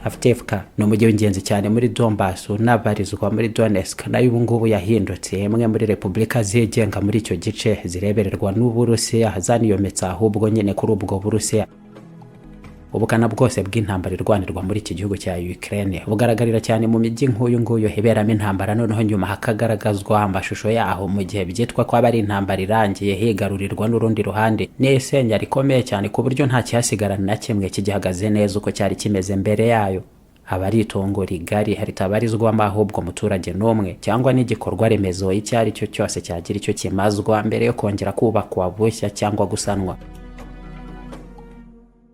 Avdiivka ni umujyi w'ingenzi cyane muri Donbass, unabarizwa muri Donetsk, nayo ubu ngubu yahindutse imwe muri repubulika zigenga muri icyo gice zirebererwa n'Uburusiya, zaniyometse ahubwo nyine kuri ubwo Burusiya. Ubukana bwose bw'intambara irwanirwa muri iki gihugu cya Ukraine bugaragarira cyane mu mijyi nk'uyu nguyu iberamo intambara, noneho nyuma hakagaragazwa amashusho yaho mu gihe byitwa ko aba ari intambara irangiye, higarurirwa n'urundi ruhande. Ni isenya rikomeye cyane ku buryo nta kihasigara na kimwe kigihagaze neza uko cyari kimeze mbere yayo. Aba ari itongo rigari ritabarizwamo ahubwo umuturage n'umwe cyangwa n'igikorwa remezo icyo ari cyo cyose cyagira icyo kimazwa mbere yo kongera kubakwa bushya cyangwa gusanwa.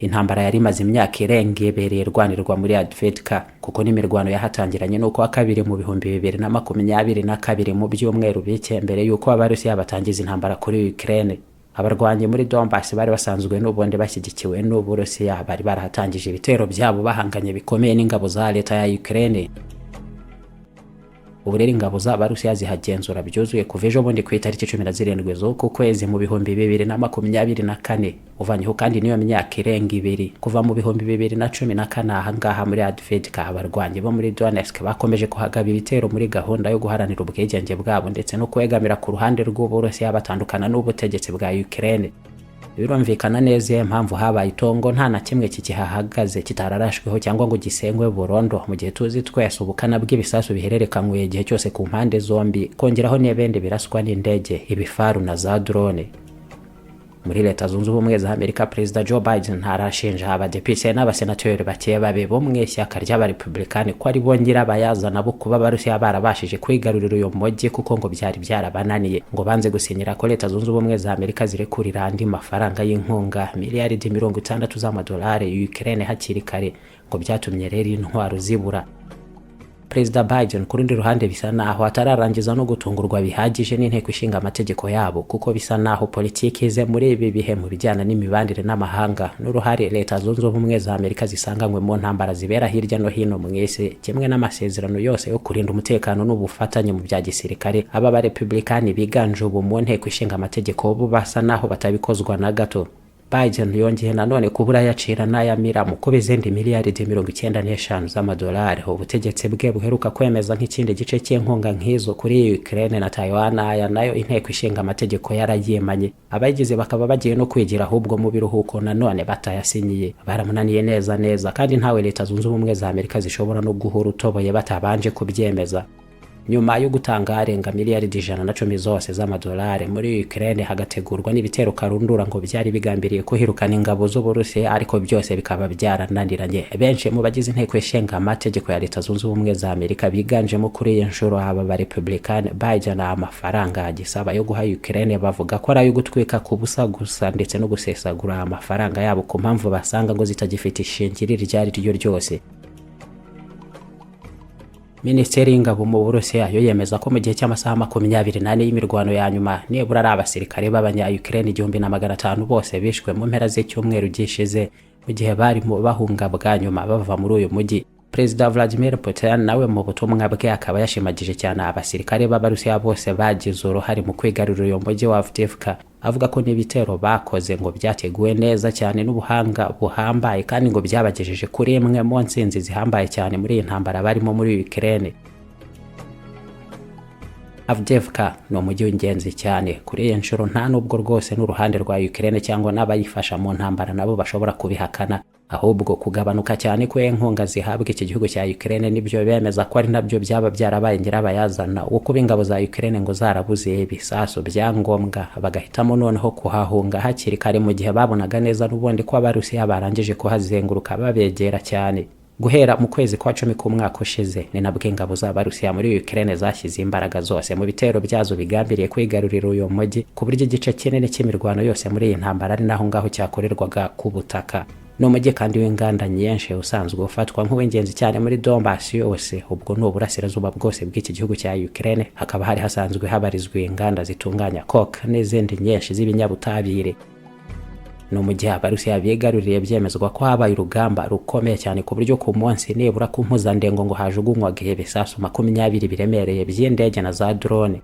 Intambara yari imaze imyaka irenga ibereye irwanirwa muri Avdiivka, kuko n'imirwano yahatangiranye n'uko wa kabiri mu 2022, mu byumweru bike mbere y'uko Abarusiya batangiza intambara kuri Ukraine. Abarwanyi muri Donbass bari basanzwe n'ubundi bashyigikiwe n'Uburusiya bari barahatangije ibitero byabo, bahanganye bikomeye n'ingabo za leta ya Ukraine. Ubu rero ingabo z'Abarusiya zihagenzura byuzuye kuva ejo bundi ku itariki 17 z'uku kwezi mu 2024. Uvanyeho kandi n'iyo myaka irenga 2, kuva mu 2014, ahangaha muri Avdiivka abarwanyi bo muri Donetsk bakomeje kuhagaba ibitero muri gahunda yo guharanira ubwigenge bwabo ndetse no kwegamira ku ruhande rw'Uburusiya, batandukana n'ubutegetsi bwa Ukraine. Birumvikana neza iyo mpamvu habaye itongo, nta na kimwe kikihahagaze kitararashweho cyangwa ngo gisengwe burundu, mu gihe tuzi twese ubukana bw'ibisasu bihererekanywe igihe cyose ku mpande zombi, kongeraho n'ibindi biraswa n'indege, ibifaru na za drone. Muri Leta Zunze Ubumwe za Amerika, Perezida Joe Biden ntarashinja abadepite n'abasenateri bake babe bo mu ishyaka ry'Abarepublikani ko ari bo nyirabayazana bo kuba Abarusiya barabashije kwigarurira uyu mujyi, kuko ngo byari byarabananiye, ngo banze gusinyira ko Leta Zunze Ubumwe za Amerika zirekurira andi mafaranga y'inkunga miliyaridi 60 z'amadolari Ukraine hakiri kare, ngo byatumye rero intwaro zibura. Perezida Biden ku rundi ruhande bisa naho atararangiza no gutungurwa bihagije n'inteko ishinga amategeko yabo, kuko bisa naho politiki ze muri ibi bihe mu bijyana n'imibanire n'amahanga n'uruhare Leta Zunze Ubumwe za Amerika zisanganywe mu ntambara zibera hirya no hino mu isi, kimwe n'amasezerano yose yo kurinda umutekano n'ubufatanye mu bya gisirikare, aba barepublikani biganje ubu mu nteko ishinga amategeko bo basa naho batabikozwa na gato. Biden yongeye nanone kubura yacira n'ayamira mu kuba izindi miliyaridi 95 z'amadolari ubutegetsi bwe buheruka kwemeza nk'ikindi gice cy'inkunga nk'izo kuri Ukraine na Taiwan, aya nayo inteko ishinga amategeko yarayemanye, abayigize bakaba bagiye no kwigira ahubwo mu biruhuko nanone batayasinyiye. Baramunaniye neza neza, kandi ntawe Leta Zunze Ubumwe za Amerika zishobora no guhura utoboye batabanje kubyemeza. Nyuma yo gutanga arenga miliyaridi 110 zose z'amadolari muri Ukraine, hagategurwa n'ibitero karundura ngo byari bigambiriye kuhirukana ingabo z'Uburusiya, ariko byose bikaba byarananiranye, benshi mu bagize inteko ishinga amategeko ya Leta Zunze Ubumwe za Amerika, biganjemo kuri iyi nshuro aba barepublikani, Biden amafaranga agisaba yo guha Ukraine bavuga ko ari ayo gutwika ku busa gusa ndetse no gusesagura amafaranga yabo ku mpamvu basanga ngo zitagifite ishingiro iryo ari ryo ryose. Minisiteri y'Ingabo mu Burusiya yo yemeza ko mu gihe cy'amasaha 24 y'imirwano ya nyuma, nibura ari abasirikare b'abanya-Ukraine 1500 bose bishwe mu mpera z'icyumweru gishize, mu gihe barimo bahunga bwa nyuma bava muri uyu mujyi. Perezida Vladimir Putin nawe mu butumwa bwe akaba yashimagije cyane abasirikare b'Abarusiya bose bagize uruhare mu kwigarurira uyu mujyi wa Avdiivka, avuga ko n'ibitero bakoze ngo byateguwe neza cyane n'ubuhanga buhambaye, kandi ngo byabagejeje kuri imwe mu ntsinzi zihambaye cyane muri iyi ntambara barimo muri Ukraine. Avdiivka ni umujyi w'ingenzi cyane kuri iyi nshuro, nta nubwo rwose n'uruhande rwa Ukraine cyangwa n'abayifasha mu ntambara nabo bashobora kubihakana. Ahubwo kugabanuka cyane kw'inkunga zihabwa iki gihugu cya Ukraine nibyo bemeza ko ari nabyo byaba byarabaye nyirabayazana wo kuba ingabo za Ukraine ngo zarabuze ibisasu bya ngombwa, bagahitamo noneho kuhahunga hakiri kare, mu gihe babonaga neza n'ubundi ko Abarusiya barangije kuhazenguruka, babegera cyane. Guhera mu kwezi kwa 10 k'umwaka ushize ni nabwo ingabo z'Abarusiya muri Ukraine zashyize imbaraga zose mu bitero byazo bigambiriye kwigarurira uyu mujyi, ku buryo igice kinini cy'imirwano yose muri iyi ntambara ari naho ngaho cyakorerwaga ku butaka. Ni umujyi kandi w'inganda nyinshi, usanzwe ufatwa nk'uw'ingenzi cyane muri Donbass yose, ubwo ni uburasirazuba bwose bw'iki gihugu cya Ukraine. Hakaba hari hasanzwe habarizwa inganda zitunganya coke n'izindi nyinshi z'ibinyabutabire. Ni umujyi Abarusiya bigaruriye byemezwa ko habaye urugamba rukomeye cyane, ku buryo ku munsi nibura ku mpuzandengo ngo hajugunywaga ibisasu 20 biremereye by'indege na za drone.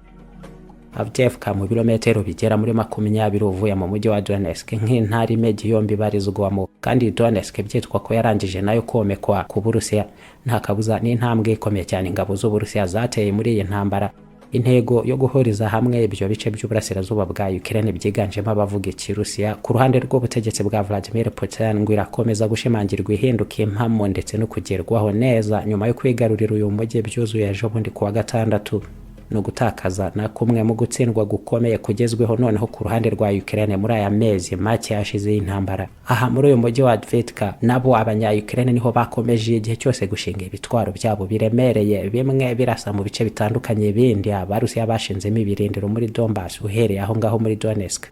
Avdiivka mu birometero bigera muri 20 uvuye mu mujyi wa Donetsk nk'intara imegi yombi ibarizwamo, kandi Donetsk byitwa ko yarangije nayo komekwa ku Burusiya. Nta kabuza n'intambwe ikomeye cyane ingabo z'Uburusiya zateye muri iyi ntambara. Intego yo guhuriza hamwe ibyo bice by'uburasirazuba bwa Ukraine byiganjemo abavuga Ikirusiya ku ruhande rw'ubutegetsi bwa Vladimir Putin ngo irakomeza gushimangirwa, ihinduka impamo ndetse no kugerwaho neza nyuma yo kwigarurira uyu mujyi byuzuye ejo bundi kuwa gatandatu. No gutakaza na kumwe mu gutsindwa gukomeye kugezweho noneho ku ruhande rwa Ukraine muri aya mezi make yashize y'intambara. Aha muri uyu mujyi wa Avdiivka nabo abanya Ukraine niho bakomeje igihe cyose gushinga ibitwaro byabo biremereye, bimwe birasa mu bice bitandukanye, bindi Abarusiya bashinzemo ibirindiro muri Donbass uhereye aho ngaho muri Donetsk.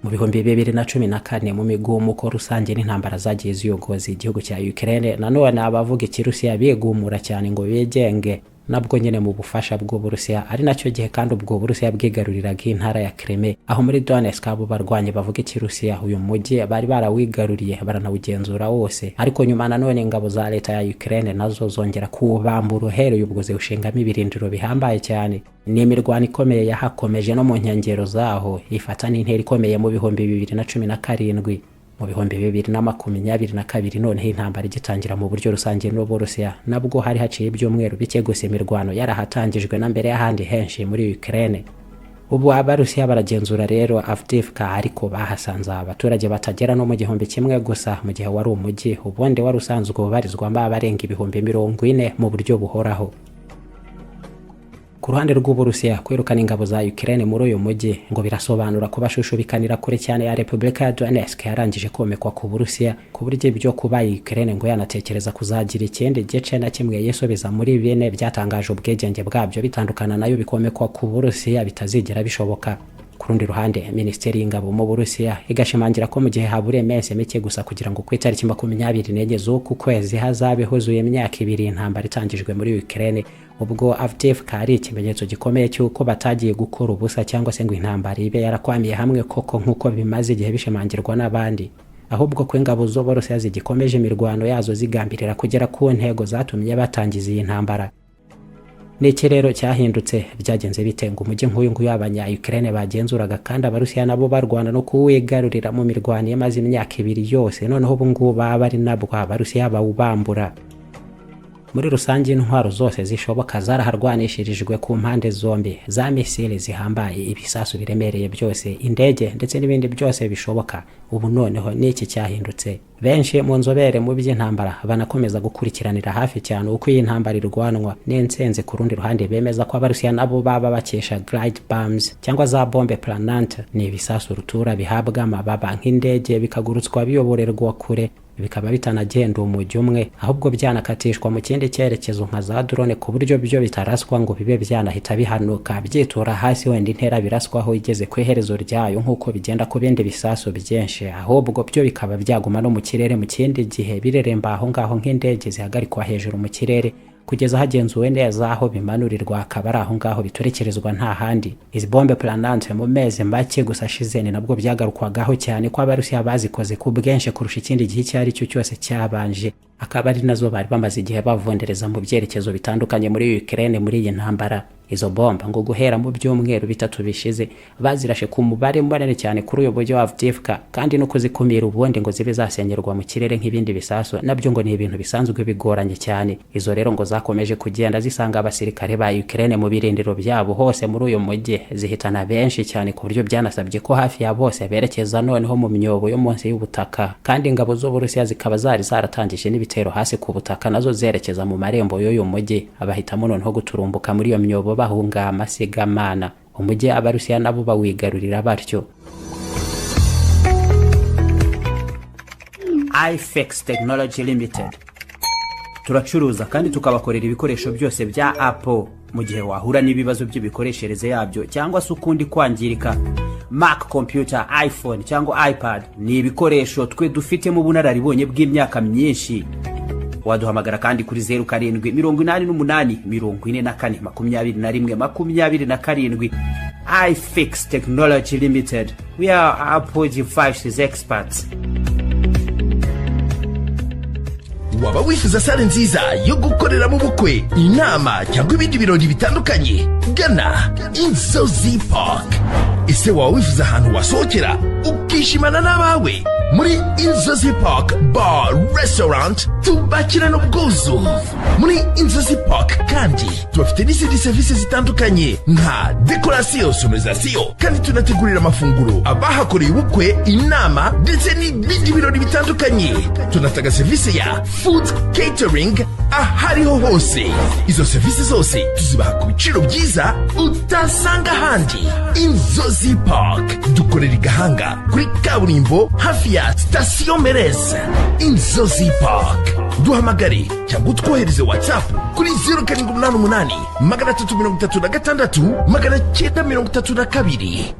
Mu 2014, mu migumuko rusange n'intambara zagiye ziyogoza igihugu cya Ukraine, nanone abavuga Ikirusiya bigumura cyane ngo bigenge, nabwo nyine mu bufasha bw'Uburusiya. Ari nacyo gihe kandi ubwo Burusiya bwigaruriraga intara ya Crimea. Aho muri Donetsk abo barwanyi bavuga Ikirusiya uyu mujyi bari barawigaruriye, baranawugenzura wose, ariko nyuma nanone ingabo za leta ya Ukraine nazo zongera kuwubambura, uhereye ubwo ziwushingamo ibirindiro bihambaye cyane. Ni imirwano ikomeye yahakomeje no mu nkengero zaho, ifata n'intera ikomeye mu 2017. Mu 2022 noneho intambara igitangira mu buryo rusange n'Uburusiya, nabwo hari haciye ibyumweru bike gusa imirwano yarahatangijwe na mbere y'ahandi henshi muri Ukraine. Ubu Abarusiya baragenzura rero Avdiivka, ariko bahasanze abaturage batagera no mu 1000 gusa, mu gihe wari umujyi ubundi wari usanzwe ubarizwamo abarenga 40,000 mu buryo buhoraho. Ku ruhande rw'Uburusiya, kwirukana ingabo za Ukraine muri uyu mujyi ngo birasobanura kubashushubikanira kure cyane ya Repubulika ya Donetsk yarangije komekwa ku Burusiya, ku buryo ibyo kuba Ukraine ngo yanatekereza kuzagira ikindi gice na kimwe yisubiza muri bine byatangaje ubwigenge bwabyo bitandukana nayo bikomekwa ku Burusiya bitazigera bishoboka. Ku rundi ruhande, Minisiteri y'Ingabo mu Burusiya igashimangira ko mu gihe habura iminsi mike gusa kugira ngo ku itariki 24 z'uku kwezi hazabe huzuye imyaka 2 intambara itangijwe muri Ukraine, ubwo Avdiivka ari ikimenyetso gikomeye cy'uko batagiye gukora ubusa cyangwa se ngo intambara ibe yarakwamiye hamwe koko nk'uko bimaze igihe bishimangirwa n'abandi, ahubwo ko ingabo z'Uburusiya zigikomeje imirwano yazo zigambirira kugera ku ntego zatumye batangiza iyi ntambara. Niki rero cyahindutse? Byagenze bite ngo umujyi nk'uyu nguyu abanya Ukraine bagenzuraga kandi Abarusiya nabo barwana no kuwigarurira mu mirwano yamaze imyaka 2 yose, noneho ubu ngubu baba ari nabwo Abarusiya bawubambura? Muri rusange intwaro zose zishoboka zaraharwanishirijwe ku mpande zombi, za misile zihambaye, ibisasu biremereye byose, indege ndetse n'ibindi byose bishoboka. Ubu noneho niki cyahindutse? Benshi mu nzobere mu by'intambara banakomeza gukurikiranira hafi cyane uko iyi ntambara irwanwa n'intsinzi, ku rundi ruhande bemeza ko Abarusiya nabo baba bakesha glide bombs cyangwa za bombe planante. Ni ibisasu rutura bihabwa amababa nk'indege, bikagurutswa biyoborerwa kure, bikaba bitanagenda umujyi umwe, ahubwo byanakatishwa mu kindi cyerekezo nka za drone, ku buryo byo bitaraswa ngo bibe byanahita bihanuka byitura hasi wenda intera biraswaho igeze ku iherezo ryayo nk'uko bigenda ku bindi bisasu byinshi, ahubwo byo bikaba byaguma no mu kirere mu kindi gihe, bireremba aho ngaho nk'indege zihagarikwa hejuru mu kirere kugeza hagenzuwe neza aho bimanurirwa, akaba ari aho ngaho biturekerezwa nta handi. Izi bombe planante mu mezi make gusa ashize ni nabwo byagarukwagaho cyane ko Abarusiya bazikoze ku bwinshi kurusha ikindi gihe icyo ari cyo cyose cyabanje, akaba ari nazo bari bamaze igihe bavundereza mu byerekezo bitandukanye muri Ukraine muri iyi ntambara. Izo bomba ngo guhera mu byumweru 3 bishize bazirashe ku mubare munini cyane kuri uyu mujyi wa Avdiivka, kandi no kuzikumira ubundi ngo zibe zasenyerwa mu kirere nk'ibindi bisasu nabyo ngo ni ibintu bisanzwe bigoranye cyane. Izo rero ngo zakomeje kugenda zisanga abasirikare ba Ukraine mu birindiro byabo hose muri uyu mujyi, zihitana benshi cyane, ku buryo byanasabye ko hafi ya bose berekeza noneho mu myobo yo munsi y'ubutaka, kandi ingabo z'Uburusiya zikaba zari zaratangije n'ibitero hasi ku butaka nazo zerekeza mu marembo y'uyu mujyi. Abahitamo noneho guturumbuka muri iyo myobo bahunga amasigamana, umujyi Abarusiya nabo bawigarurira batyo. iFix Technology Limited turacuruza kandi tukabakorera ibikoresho byose bya Apple. Mu gihe wahura n'ibibazo by'imikoreshereze yabyo cyangwa se ukundi kwangirika, Mac computer, iPhone cyangwa iPad ni ibikoresho twe dufitemo ubunararibonye bw'imyaka myinshi. Waduhamagara kandi kuri 07 88 44 21 27. iFix Technology Limited, we are Apple devices experts. Waba wifuza salle nziza yo gukoreramo ubukwe, inama cyangwa ibindi birori bitandukanye? Gana Inzozi Park. Ese waba wifuza ahantu wasohokera ukishimana n'abawe? Muri Inzozi Park Bar Restaurant tubakirana ubwuzu. Muri Inzozi Park kandi tubafite n'izindi serivisi zitandukanye nka dekorasiyo, sonorisation, kandi tunategurira amafunguro abahakoreye ubukwe, inama ndetse n'ibindi birori bitandukanye. Tunatanga serivisi ya food catering ahariho hose. Izo serivisi zose tuzibaha ku biciro byiza utasanga ahandi. Inzozi Park dukorera i Gahanga kuri kaburimbo hafi ya sitasiyo Mereze. Inzozi Park, duhamagare cyangwa utwohereze WhatsApp kuri 0788 336 932.